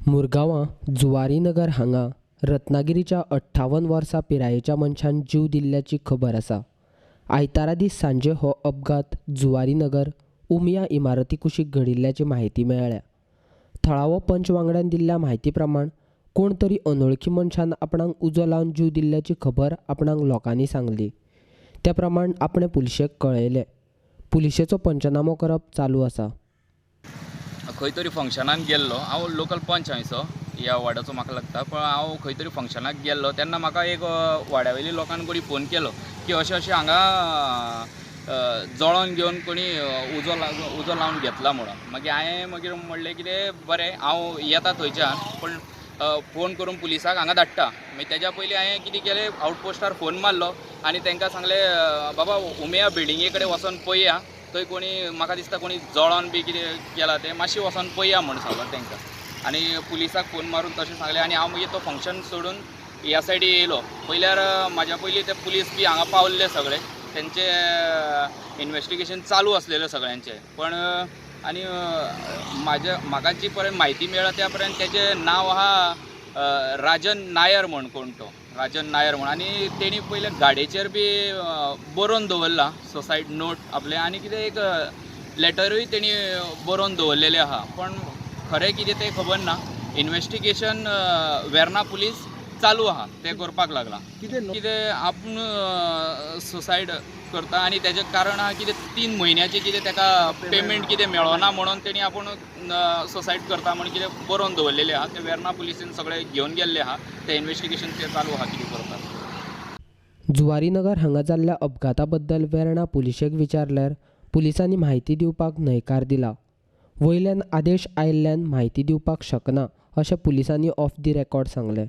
मुरगांवां जुवारीनगर हांगा रत्नागिरीच्या 58 वर्सां पिरायेच्या मनशान जीव दिल्ल्याची खबर आसा. आयतारा दीस सांजे हो अपघात जुवारीनगर उमिया इमारती कुशीक घडिल्ल्याची म्हायती मेळ्ळ्या. थळावो पंच वांगड्यान दिल्ल्या म्हायती प्रमाण कोण तरी अनोळखी मनशान आपणाक उजो लावन जीव दिल्ल्याची खबर आपणाक लोकांनी सांगली. त्या प्रमाण आपणें पुलिशेक कळयलें. पुलिशेचो पंचनामो करप चालू आसा. खंय तरी फंक्शनाक गेल्लो हांव, लोकल पंच हांयसो ह्या वाड्याचो म्हाका लागता, पण हांव खंय तरी फंक्शनाक गेल्लो तेन्ना म्हाका एक वाड्या वयल्या लोकान कोणी फोन केलो की अशें अशें हांगा जळोन घेवन कोणी उजो लावन घेतला म्हणून. मागीर हांवें मागीर म्हणलें कितें बरें हांव येता थंयच्यान, पूण फोन करून पुलिसाक हांगा धाडटा. मागीर तेज्या पयलीं हांवें कितें केलें, आवटपोस्टार फोन मारलो आनी तांकां सांगलें बाबा उमिया बिल्डिंगे कडेन वचोन पळया, थंय कोणी म्हाका दिसता कोणी जळोन बी कितें केलां तें मातशें वचोन पळया म्हूण सांगलो तांकां. आनी पुलिसाक फोन मारून तशें सांगलें आनी हांव मागीर तो फंक्शन सोडून ह्या सायडी येयलो. पयल्यार म्हाज्या पयलीं ते पुलीस बी हांगा पावल्ले सगळे, तेंचे इन्वेस्टिगेशन चालू आसलेलें सगळ्यांचें. पण आनी म्हाज्या म्हाका जी पर्यंत म्हायती मेळ्ळा त्या पर्यंत तेजें नांव आहा राजन नायर म्हण, कोण तो राजन नायर म्हण. आनी तेणी पयलें गाडयेचेर बी बरोवन दवरला सुसायड नोट आपलें, आनी कितें एक लेटरूय तेणी बरोवन दवरलेलें आहा, पण खरें कितें तें खबर ना. इन्वेस्टिगेशन वेर्ना पुलीस चालू आहा, तें करपाक लागलां. कितें आपूण सुसायड करता आनी तेजें कारण आहा कितें 3 म्हयन्याचें कितें तेका पेमेंट कितें मेळना म्हणून तेणी आपूण सुसायड करता म्हण कितें बरोवन दवरलेलें आहा. तें वेर्ना पुलिसेन सगळें घेवन गेल्लें आहा, तें इन्वेस्टिगेशन तें चालू आहा कितें करता. जुवारीनगर हांगा जाल्ल्या अपघाता बद्दल वेर्णा पुलिशेक विचारल्यार पुलिसांनी म्हायती दिवपाक न्हयकार दिला. वयल्यान आदेश आयिल्ल्यान म्हायती दिवपाक शकना अशें पुलिसांनी ऑफ the record सांगलें.